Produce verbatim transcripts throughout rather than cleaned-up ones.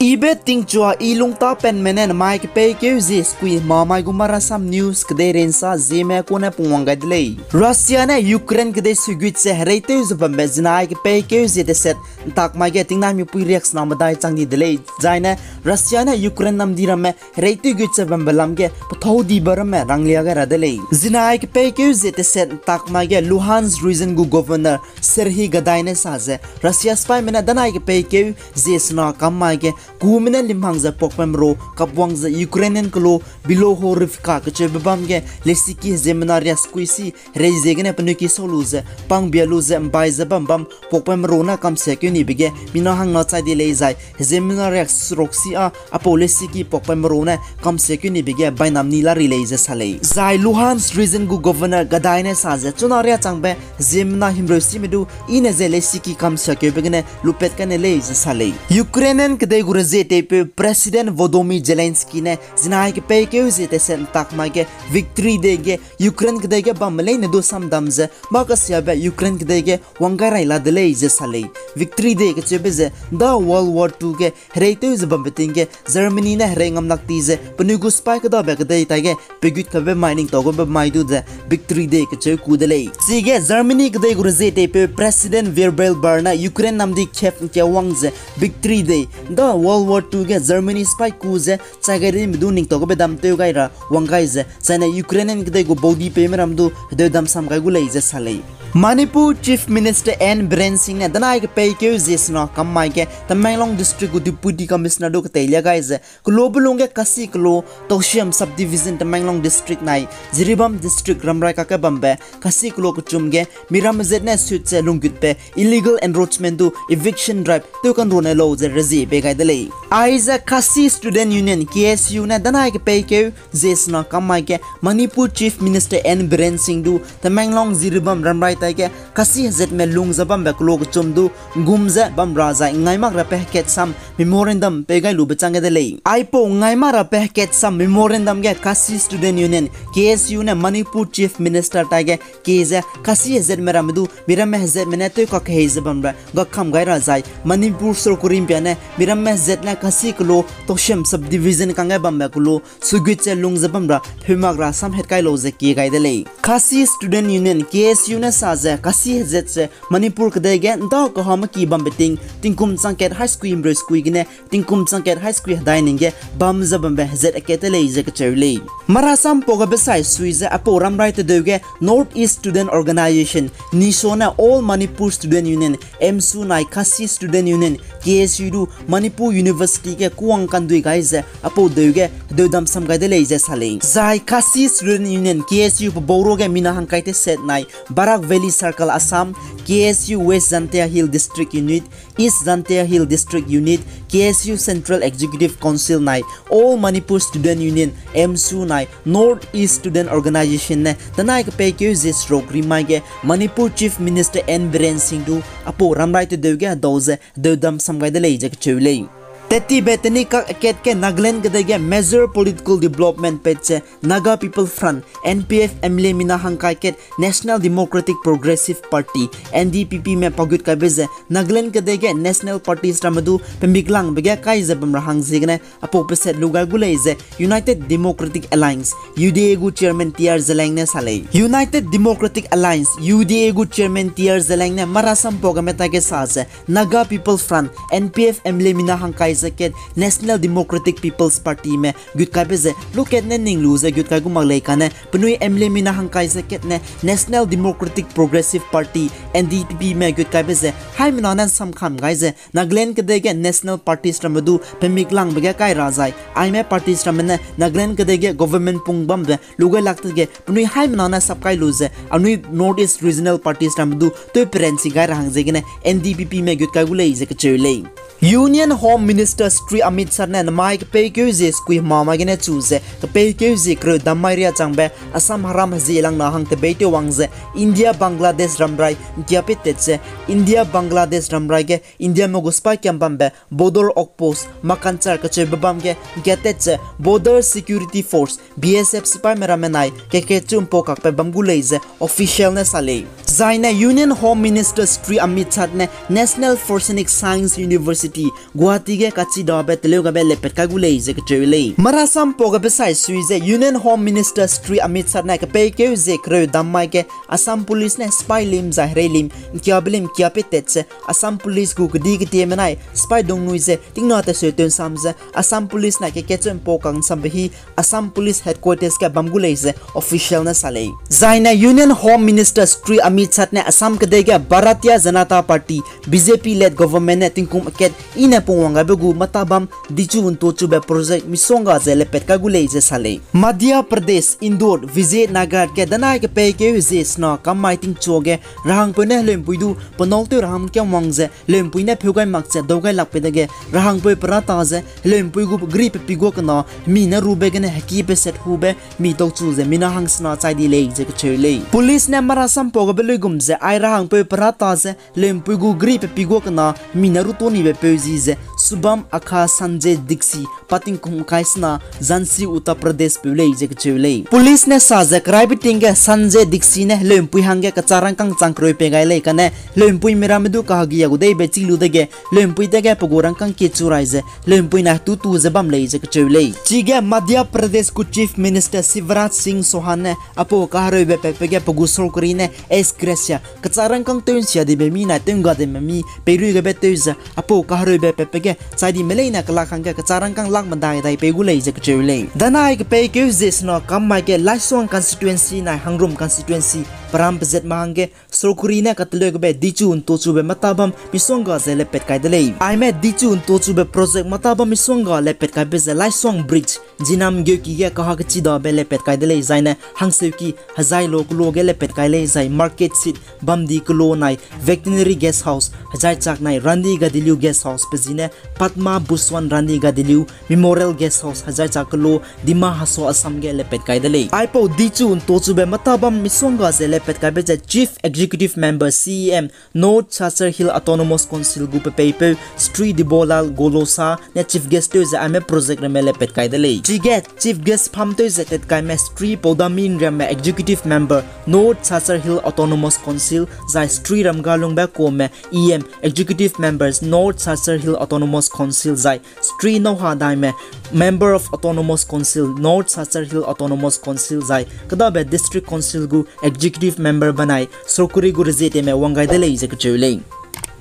Ibe tingchua i lungtapenme ne namai kepeikeu zie sekui hemamai gu Marasam News kedeirei nsa zieme kune pungwang gai de lei. Russia ne Ukraine kedei sugut ze hereitew ze bambe zinai kepeikeu zie teset ntak mai ge tingnai mipui riaksena medai chang di de lei. Zai ne Russia ne Ukraine namdi ramme hereitew gut ze bambe lam ge pethâu dibe ramme ranglia gai ra de lei. Zinai kepeikeu zie teset ntak mai ge Luhansk region gu governor Serhiy Gadai ne sa ze Russia sipaime ne danai kepeikeu zie sena kam mai ge kume ne limhang ze puakpemro kapwang ze Ukrainian kelo Bilohorivka kecheube bam ge lesiki heziemmena riak sekui si herei ziegene penui ki sau lu ze pangbia lu ze mbai ze bam bam puakpemro ne kamsiakeu nibe ge mina hangna chai di lei zai heziemmena riak seruk si a apau lesiki puakpemro ne kamsiakeu nibe ge bainam ni la ri lei ze sa lei. Zai Luhansk region gu governor Gadai ne sa ze chuna riâ changbe heziemmena himreu sime du ine ze lesiki kamsiakeube gene lupat kane lei ze sa lei. Ukrainian kedei gu rezie teipeu President Volodymyr Zelensky ne zinai kepeikeu zie teset ntak mai ge Victory Day ge Ukraine kedei ge bamme leine du samdam ze mâ kesiabe Ukraine kedei ge wanggai rai la de lei ze sa lei. Victory Day kecheube ze nda World War Two ge hereitew ze bambe ting ge Germany ne herei ngam lak ti ze penui gu sipai kedabe kedei taige pegut kabe mai ningtau gabe mai du ze Victory Day kecheu ku de lei. Chige Germany kedei gu rezie teipeu President Wilhelm Bahr ne Ukraine namdi Kyiv nkia wang ze Victory Day nda World War Two ge Germany sipai ku ze chai gai rime du ningtau gabe dam tew gai ra wang gai ze zaine Ukrainian kedei gu baudipeume ram du hedeu dam sam gai gu lei ze sa lei. Manipur Chief Minister N Biren Singh ne danai kepeikeu zie sena kam mai ge Tamenglong District gu Deputy Commissioner du keteilia gai ze kelo belung ge Khasi kelo Tousem Subdivision Tamenglong District nai Jiribam District ramrai kakge bambe Khasi kelo kechum ge miramme zet ne sut ze lunggutbe illegal encroachment du eviction drive tew kanrune lau ze rezie bei gai de lei. Aize Khasi Student Union, K S U ne danai kepeikeu zie sena kam mai ge Manipur Chief Minister N Biren Singh du Tamenglong Jiribam ramrai taige Khasi hezetme lung ze bambe kelo kechum du ngum ze bam ra zai ngai mak rabe hekatsam memorandum pei gai lube chang gai de lei. Aipau ngai mak rabe hekatsam memorandum ge Khasi Student Union, K S U ne Manipur Chief Minister taige ke ze Khasi hezetme ramme du miramme hezetme ne tew kakehei ze bam ra gakham gai ra zai Manipur sorkari ’mpia ne miramme hezet ne Khasi kelo Tousem Subdivision kangge bambe kelo sugut ze lung ze bam ra pheu mak ra samhat kai lau ze kie gai de lei. Khasi Student Union, K S U ne sa ze Khasi hezet ze Manipur kedei ge nda kahame ki bambe ting tingkum changkat hai sekui himreu sekui gene tingkum changkat hai sekui hedai ning ge bam ze bambe hezet akat te lei ze kacheu lei. Marasam pau gabe sai sui ze aipau ramrai tedeu ge North East Student Organisation, NESO ne All Manipur Student Union, AMSU nai Khasi Student Union, K S U du Manipur University ge kuwang kandui gai ze aipau deu ge hedeu dam sam gai de lei ze sa lei. Zai Khasi Student Union, K S U pe bau ruage mina hangkai teset nai Barak Valley Circle Assam, K S U West Jaintia Hills District Unit, East Jaintia Hills District Unit, K S U Central Executive Council nai All Manipur Student Union, AMSU nai North East Student Organisation ne danai kepeikeu zie seruk rimai ge Manipur Chief Minister N Biren Singh du aipau ramrai tedeu ge hedau ze hedeu dam sam gai de lei ze kacheu lei. Tettibe teni kak akat ge Nagaland kedei ge major political development pat ze Naga People Front, N P F, M L A mina hangkai kat National Democratic Progressive Party, N D P P me pagut kaibe ze Nagaland kedei ge national parties ramme du pemik langbe ge kai ze bam ra hang ziegene aipau peset lu gai gu lei ze United Democratic Alliance, U D A gu chairman T R Zeliang ne sa lei. United Democratic Alliance, U D A gu chairman T R Zeliang ne marasam pau game taige sa ze Naga People Front, N P F, M L A mina hangkai ze kat National Democratic People's Party me gut kaibe ze lukat ne ning lu ze gut kai gu mak lei kane penui M L A mina hangkai ze kat ne National Democratic Progressive Party, N D P P me gut kaibe ze haimena ne samkham gai ze Nagaland kedei ge national parties ramme du pemik langbe ge kai ra zai aime parties ramme ne Nagaland kedei ge government pung bambe lu gai lak te ge penui haimena ne sap kai lu ze anui North East regional parties ramme du tew perenchi gai ra hang ziegene N D P P me gut kai gu lei ze kacheu lei. Union Home Minister Shri Amit Shah ne namai kepeikeu zie sekui hemamai gene chu ze kepeikeu zie kereu dam mai riâ changbe Assam heram hezie langna hang tebei tew wang ze India Bangladesh ramrai nkiapet tat ze India Bangladesh ramrai ge Indiame gu sipai kiam bambe border outpost Makanchar kacheube bam ge nkiatat ze Border Security Force, B S F sipaime ramme nai keke chu ’mpau kakbe bam gu lei ze official ne sa lei. Zaine Union Home Minister Shri Amit Shah ne National Forensic Science University, Guwahati ge kachidabe teleu gabe lepat kai gu lei ze kacheu lei. Marasam pau gabe sai sui ze Union Home Minister Shri Amit Shah ne kepeikeu ze kereu dam mai ge Assam Police ne sipai lim zai herei lim, nkiabe lim kiape tet ze Assam Police gu kedi ketie menai sipai dungnui ze tingna teseu tewnsam ze Assam Police ne kekecheu mpau kangsambe hi Assam Police Headquarters ge bam gu lei ze official ne sa lei. Zaine Union Home Minister Shri Amit Shah ne Assam kedei ge Bharatiya Janata Party, B J P led government ne tingkum akat i ne pungwang gaibe gu matabam dichu ntochube project misongga ze lepat kai gu lei ze sa lei. Madhya Pradesh, Indore, Vijaynagar ge danai kepeikeu ze sena kam mai tingchu ge rahangpeu ne heleumpui du penau tew rahang kiamwang ze heleumpui ne pheu gai mak ze dau gai lakbe dege rahangpeu perata ze heleumpui gu gri pe pigua kena mi ne rube gene heki pe set hube mi tauchu ze mina hangsena chai di lei ze kacheu lei. Police ne marasam pau gabe luigum ze ai rahangpeu perata ze heleumpui gu gri pe pigua kena mi ne ru tonibe peu zi ze Shubham Akha Sanjay Dixi pa tingkum kai sena Jhansi Uttar Pradesh peu lei ze kacheu lei. Police ne sa ze keraibe ting ge Sanjay Dixi ne heleumpui hangge kecharangkâng chang kereu pei gai lei kane heleumpui miramme du kahagi a gu deibe chi lu dege heleumpui dege pe gu rangkâng kie chu rai ze heleumpui na tu tu ze bam lei ze kacheu lei. Chige Madhya Pradesh gu Chief Minister Shivraj Singh Chouhan ne apau kahereube patbe ge pe gu sorkari ne Ex gratia kecharangkâng tew nsia dibe mi nai tew ngga dime mi peirui gabe tew ze apau kahereube patbe ge chai dime leine kelak hangge kecharangkâng lak medai dai pei gu lei ze kacheu lei. Danai kepeikeu ze sena kam mai ge Laisong constituency nai Hangrum constituency peram pezat ma hangge sorkari ne kateleu gabe dichu ntochube matabam misongga ze lepat kai de lei. Aime dichu ntochube project matabam misongga lepat kaibe ze Laisong Bridge, Jinam geuki ge kaha kechidabe lepat kai de lei, zaine hangseuki hezai lo kelo ge lepat kai lei, zai Market Street bamdi kelo nai Veterinary Guest House hezai chak nai Rani Gaidinliu Guest House pe zine Padma Bhushan Rani Gaidinliu Memorial Guest House hezai chak kelo Dima Hasao Assam ge lepat kai de lei. Aipau dichu ntochube matabam misongga ze lepat kaibe ze Chief Executive Member, C E M, North Cachar Hill Autonomous Council gu pepeipeu Shri Debolal Golosa ne chief guest tew ze aime project ramme lepat kai de lei. Chige chief guest pham tew ze tatkaime Shri Poudami Nriame Executive Member, North Cachar Hill Autonomous Council, zai Shri Ramgalungbe Kome, E M, Executive Members, North Cachar Hill Autonomous Council, zai Shri Nouha Daime, Member of Autonomous Council, North Cachar Hill Autonomous Council, zai kedabe District Council gu Executive Member benai sorkari gu rezieteme wang gai de lei ze kacheu lei.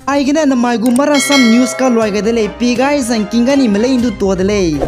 Aigene namai gu Marasam News kaluai gai de lei, pi gai zangking gai ni melei ndu tua de lei.